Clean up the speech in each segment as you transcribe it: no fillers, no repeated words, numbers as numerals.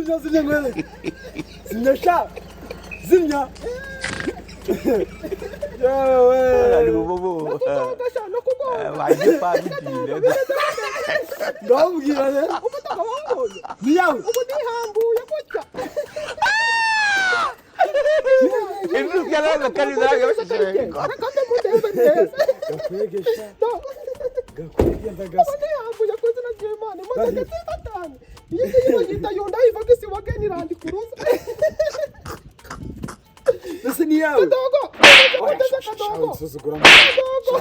Zimya, zimya nkwereke. Zimya sha, zimya. Yewe. Nakugonga sha, nakugonga. Ndababwira rero. Umutaka wambonye. Ni yawe. Ubu nihambuye gutya. Reka mundebe neza. Gakwege sha, gakwege ndagasa. Ubu nihambuye ku izina ry'Imana. Imodoka nziza cyane iyi ngiyi bayita Hyundai Volkswagen Land Cruiser. Ese ni yawe? Kadogo, kadogo, kadogo. Winsuzugura,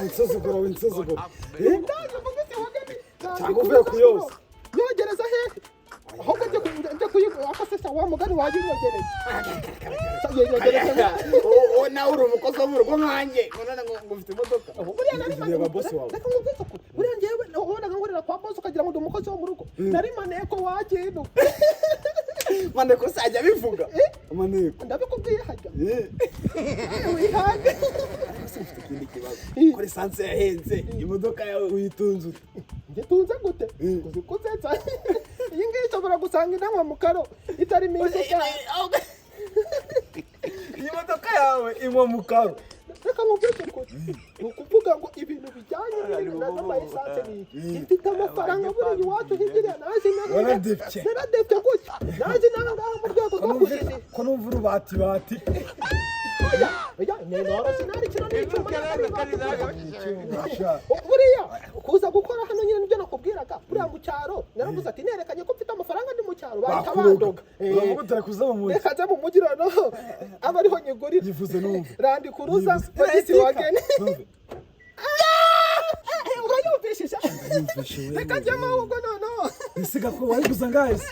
winsuzugura, winsuzugura. Hyundai Volkswagen Land Cyangwa uvuye Cruiser. kuyoza. Yogereza hehe? Ahubwo njye akasesa wa mugani wayinyogereza. Yogereza. Wowe nawe uri umukozi wo mu rugo nkanjye, none ngo ufite imodoka? Buriya nari Reba boss wawe. Reka nkubwire ukuri, buriya njyewe wabonaga nkorera kwa boss ukagira ngo ndi umukozi wo mu rugo. Nari maneko wakintu. Maneko se ajya abivuga? Amaneko. Ndabikubwiye hajya. Eh. Wihange. Ese ufite ikindi kibazo ko lisansi yahenze, imodoka yawe uyitunze ute? Njye tunze gute? Uzi kuzetsa, iyi ngiyi ishobora gusanga inanywa mu karo itarimo inzoga. Iyi modoka yawe inywa mu karo? Reka nkubwire ukuri, ni ukuvuga ngo ibintu bijyanye n'ama essence ni iki, mfite amafaranga. Buriya iwacu hirya naje inaha. Waradebye. Naradebye gutya, naje inaha ngaha mu rwego rwo kujijisha. Ko numva urubatibati? Oya, oya, ni noroshye, nari kino ni icyuma, nari ibati. Sha. Buriya kuza gukora hano nyine nibyo nakubwiraga. Buriya mu cyaro naravuze ati nerekanye ko mfite amafaranga ndi mu cyaro, bahita bandoga. Uravuga utari kuza mu mujyi. Reka nze mu mujyi noneho aba ariho nyigurira. Yivuze numve. Land Cruiser Volkswagen. Numve. Urayumvishije? Yumvishe we. Reka njyemo ahubwo noneho. Ese gako wari kuza ngahe se?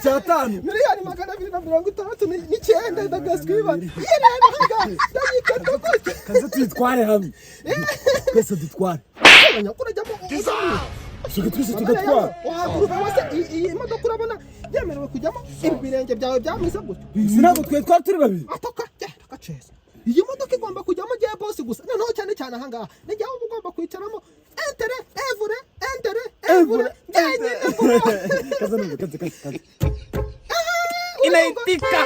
500? 269,000,000 ndagaswiba. Iyi rero ahangaha ndayikata gutya. Kaze tuyitware hamwe twese, dutware. Urajyamo, ujyamo. Suka twese tugatwara. Wahaguruka wese? Iyi modoka urabona yemerewe kujyamo ibi birenge byawe byameze gutyo? Si ntabwo twari twari turi babiri? Atoka genda gaceza. Iyi modoka igomba kujyamo ngewe boss gusa. Noneho cyane cyane ahangaha ni njyewe uba ugomba kwicaramo, entere evure, entere evure, njyenyine vuba. Kaze numve, kaze, kaze, kaze. Inaitika.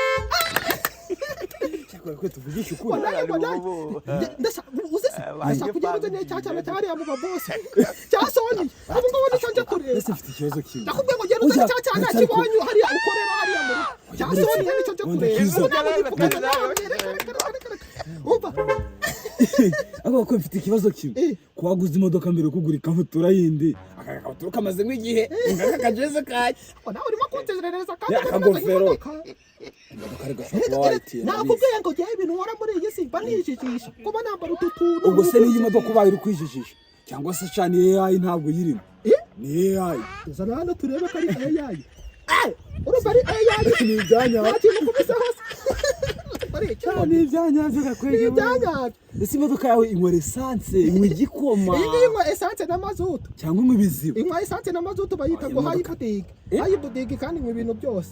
Cyakora ko tuvugisha ukuri. Wallahi, wallahi. Ndashaka uzi se, ndashaka kugenda uzaniye cya cyana cyariya mu babosi cya Sony. Ubu ngubu nicyo njya kureba. Ese mfite ikibazo kimwe. Ndakubwiye ngo genda uzane Oya, cya cyana ndacyari kiwanyu hariya ukorera hariya mu rugo cya Sony, nicyo njya Wenda kureba. kiza. Ubu ntabwo ngipfukana nawe. Reka, reka, reka, reka, reka. Umva. Ariko ko mfite ikibazo kimwe. Ko waguze imodoka mbere yo kugura ikabutura yindi, Aka gakabutura kamazemo igihe, ngaka kajeze kake. Ngo nawe urimo kunzerereza kandi Ya, ngo akagofero. imodoka. Imodoka ariko ushobora kuba wayitiye, ndabizi. Nakubwiye ngo ngewe ibintu nkora muri iyi si mba nijijisha, kuba nambara utu tuntu. Ubwo se n'iyi modoka ubaye uri kwijijisha, cyangwa se sha ni AI? Ntabwo uyirimo. Eh? Ni AI. Zana hano turebe ko ari AI. Eh, urumva ari AI. Ni ibyanyabyo. Nta kintu ukubise hose, ari icyuma. Ni ibyanyabyo gakwege. Ni ibyanyabyo. Ese imodoka yawe inywa lisansi, inywa igikoma? Iyi ngiyi inywa essence na mazutu. Cyangwa inywa ibiziba? Inywa essence na mazutu, bayita Oya, ngo imodoka. hybrid. Eh? Hybrid kandi inywa ibintu byose.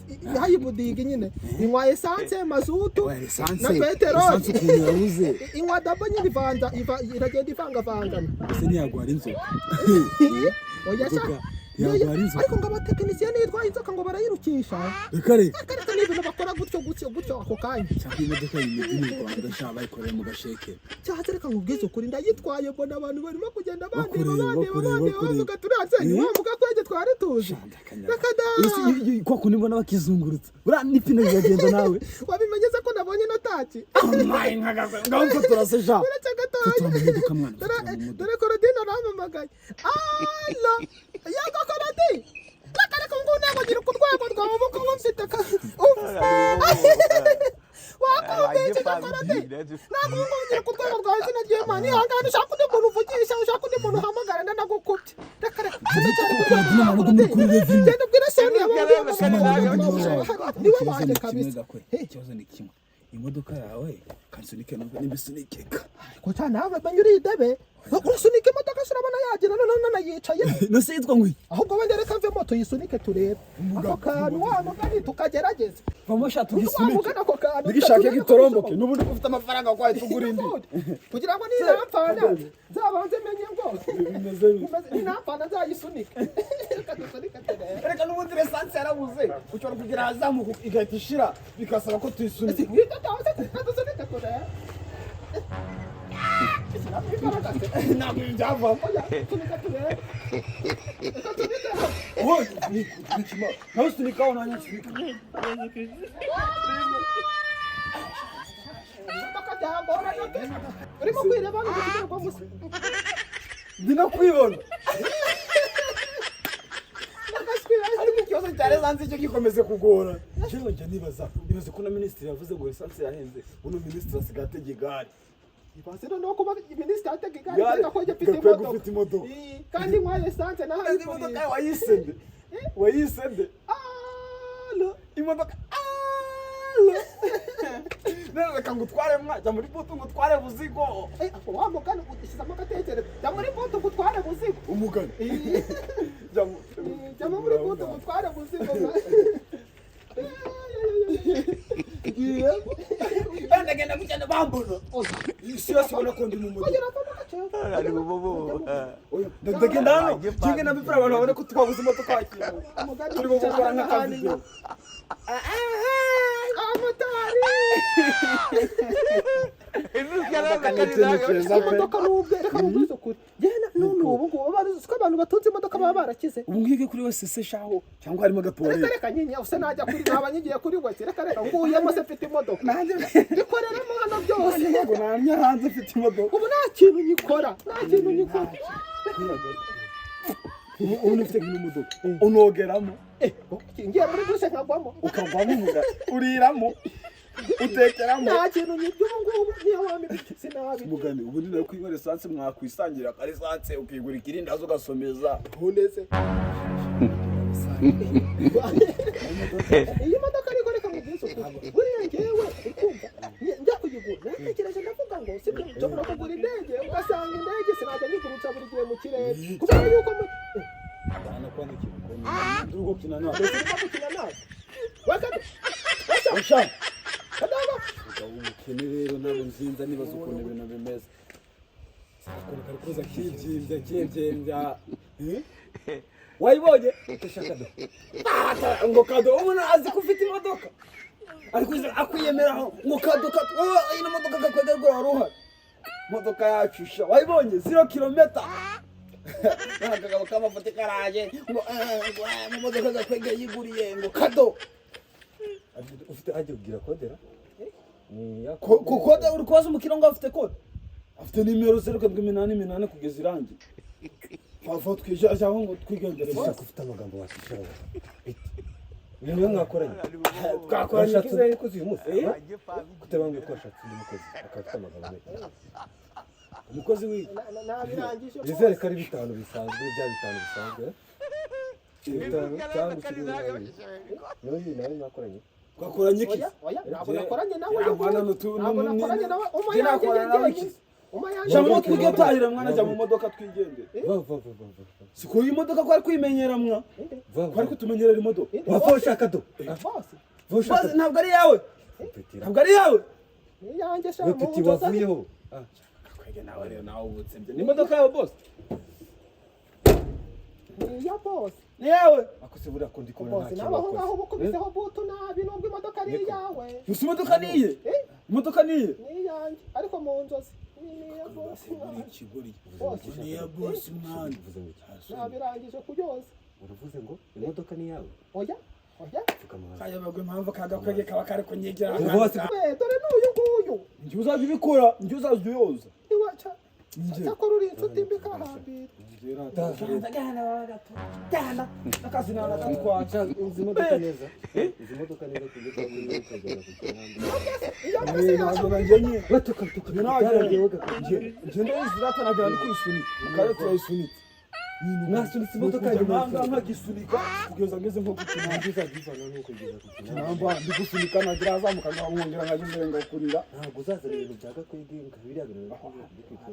Hybrid nyine inywa essence, mazutu Oya, lisansi na peteroli. Lisansi ukuntu yabuze. Inywa dabo nyine, ivanga iragenda ivangavangana. Ese ntiyagwara inzoka? Oya sha. Inzoka yagwara inzoka. Ariko ngo abatekinisiye niyo itwaye inzoka ngo barayirukisha. Reka reka. Reka reka, ni ibintu bakora gutyo gutyo gutyo ako kanya. Cyangwa imodoka y'imiti mu Rwanda sha bayikoreye mu gasheke. Cyangwa reka nkubwize ukuri, ndayitwaye mbona abantu barimo kugenda bandeba, Bakureba, bandeba, bakureba, bandeba, bakureba. bavuga turiya ni Eh? wa mugakwege twari tuzi. Reka da. Ese kwa kundi mbona bakizungurutsa, buriya n'ipine riragenda nawe? Wabimenye se ko nabonye nataki? Amaye nkagaze ngaho, mfotora se sha. Uretse gatoya. Fotora mu modoka mwana. Dore Fotora mu modoka. dore Korodine arampamagaye. Alo, yego Korodi. Reka reka, ngo ntabwo ngira ku rwego rwawe ubu ngubu mfite ka wakumvise Korodi, ntabwo ubu ngubu ngira ku rwego rwawe. Izina ry'Imana, ihangane ushaka undi muntu uvugisha, ushaka undi muntu uhamagara, ndanagukubye. Reka reka, cyane ku rwego Korodine rwawe. ntabwo muri kuri level imwe. Genda ubwire Sonia Sonia. niwe Ikibazo wanjye ni kimwe kabisa. gakwe. Ikibazo ni kimwe, imodoka yawe kansunike numve nimba isunikeka. Ko cyane nawe banyuriye idebe. Urasunika imodoka se urabona yagira noneho nanayicaye? Nase yitwa ngo iki? Ahubwo wenda reka mvemo tuyisunike turebe ako kantu, wa mugani, tukagerageza. Vamo sha. Wa Tugisunike. mugani, ako kantu Nigishake turebe ko gitoromboke. bishoboka. N'ubundi ufite amafaranga kwaye tugura indi. Kugira ngo ninampfana nzabanze menye ngo Bimeze bite? Ninampfana nzayisunike. Reka dusunike turebe. Reka, n'ubundi lisansi yarabuze, ushobora kugira ahazamuka igahita ishira, bigasaba ko tuyisunika. Reka dusunike turebe. Shyiramo imbaraga se. Ntabwo ibi byavamo. Oya, sunika turebe, reka tunike. Wowe nawe sunikaho, nanjye nsunika. Imodoka byagorana pe, urimo kwireba hano mu ndorerwamo se? Ndi no kwibona. Nagaswira. Ariko ikibazo cya lisansi cyo gikomeze kugora. Jewe njya nibaza, ibaze ko na minisitiri yavuze ngo lisansi yahenze, uno minisitiri asigaye atega igare. Ibaze noneho kuba minisitiri atega igare. Igare, Igare ko mfite gakwiye imodoka. gufite imodoka. Ii, kandi nkwaye esanse naho. Ese imodoka yawe wayisende, wayisende? Alo. Imodoka, alo, none reka ngutware mwa, jya muri butu ngutware buzigo. Eh, ako wa mugani ushyizemo agatekerezo, jya muri butu ngutware buzigo. Umugani. Ii, Jya mu- ii, jya muri butu ngutware buzigo. Ndagenda gutya bambona. Isi yose ubona ko ndi mu modoka. Ongera vamo gace. Oya, ndagenda hano kimwe na bipfura, abantu babone ko twabuze imodoka wakira. Umugani Turimo gukora nk'akavidewo. Abamotari. Imodoka. Imodoka n'ubwe, reka mubwize ukuri, njyewe none ubu ngubu ko abantu batunze imodoka baba barakize. Ubu ngige kuri wese se shaho, cyangwa harimo Reka. agatuwarete? Reka nyine, use najya kuri, naba nyigiye kuri wese. Reka reka, nguyemo se mfite imodoka, ikoreramo hano byose. Ntabwo namya hanze mfite imodoka. Ubu nta kintu nyikora, nta kintu nyikora. Ubu ufite nk'imodoka unogeramo? Ngiye muri dushe nkagwamo. Ukagwamo umuga, uriramo, utekeramo. Nta kintu nyibyo ubu ngubu, niyo wampa ibiti sinabi. Mugani, ubu ni nawe kwinywera esanse, mwakwisangira aka esanse, ukigura ikirindazi ugasomeza. Ntuneze iyi modoka, ariko reka mubwize ukuri, buriya njyewe ukumva njya kuyigura natekereje ndavuga ngo sibyo, nshobora kugura indege, ugasanga indege sinajya nyigurutsa buri gihe mu kirere kubera yuko Kwandikira ukuntu uri gukina nawe. Urimo gukina nawe wakade. Usha Kadaba. Umugabo w'umukene rero ntabwo nzinza nibaza ukuntu ibintu bimeze, ukuntu kari kuza kibyimbya kibyimbya. Eh? Wayibonye? Ah, ngo kado, umuntu azi ko ufite imodoka ari kuza akwiyemeraho ngo kado kado. Wowe ino modoka gakwega wari uhari, imodoka yacu sha, wayibonye 0 kilometa. None akagabo k'amafoto karaje ngo ngo mu modoka gakwega yiguriye ngo kado. Ufite ajya kugira kodera ni ya Ku kode uri kubaza umukiriya ngo afite kode, afite nimero 0788 kugeza irangiye. Twava twijajyaho ngo twigendere. Ushaka ufite amagambo wakishara biti ibintu mwakoranye. Twakoranye. Washatse Ikize. undi mukozi uyu munsi, kutabambwiye ko washatse undi mukozi akaba afite amagambo menshi? Umukozi w'iyi Nabirangije. Nizere ko ari bitanu bisanzwe, bya bitanu bisanzwe, eh? Bitanu cyangwa ikiri nawe nawe mwakoranye. Twakoranye iki? Oya oya, ntabwo nakoranye nawe. Ya, mwana, Ntabwo nakoranye nawe, uma Njye yanjye nakorana nawe njyenyine. iki? Uma yanjye. Jya mu twige tahira mwana, jya mu modoka twigendere. Va va va va va. Si ko iyi modoka ko ari kwimenyera mwa, Va. ko ari kutumenyerera imodoka. Va ushaka do. Bose. Va ushaka. Bose, ntabwo ari iyawe. Petit. Ntabwo ari iyawe. Ni iyanjye sha. We Mu petit nzozi. wavuyeho. Ah, Kwege nawe rero, nawe ubutsebye ni imodoka yawe bose. Ni iya bose. Ni iyawe. Ako se buriya ko ndi kubona nta Bose kintu nawe aho ngaho wakoze. uba ukubiseho butu nabi, nubwo imodoka ari iyawe. Gusa imodoka ni iye. Eh? Imodoka ni iye. Ni iyanjye ariko mu nzozi ni iya bose. Ikigori. Bose. Ni iya bose mwana. Uvuze ngo iki? Nabirangije kuyoza. Uravuze ngo imodoka ni iyawe? Oya oya. Pfukama hasi. Kayoberwa impamvu kagakwege kaba kari kunyegera. Bose. Eh, dore n'uyu nguyu. Njye uzajya ubikora, njye uzajya uyoza. Iwaca. Njye. Cyakora uri inshuti mbi kahambira. Akazi nanagatwara. Uzi imodoka neza? Uzi imodoka neza ku buryo twakwiye ukagera ku muhanda? Iyo mbese Ntabwo nanjye nyine. Batuka tuka. Njye ndayizi, data nagera ndi kuyisunika, mukayo turayisunitse. Mwasunitse imodoka yanjye. Nanga nkagisunika kugeza ngeze nko ku kinamba. Ntabwo uzabivana n'ukugeza ku kinamba. Kinamba ndi gusunika, nagira azamuka nkongera nkagizenga kurira. Ntabwo uzazana ibintu bya gakwege nka biriya bintu biri kwitwa.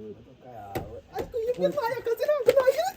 Ariko iyo ntwaye akazi ntabwo nagira.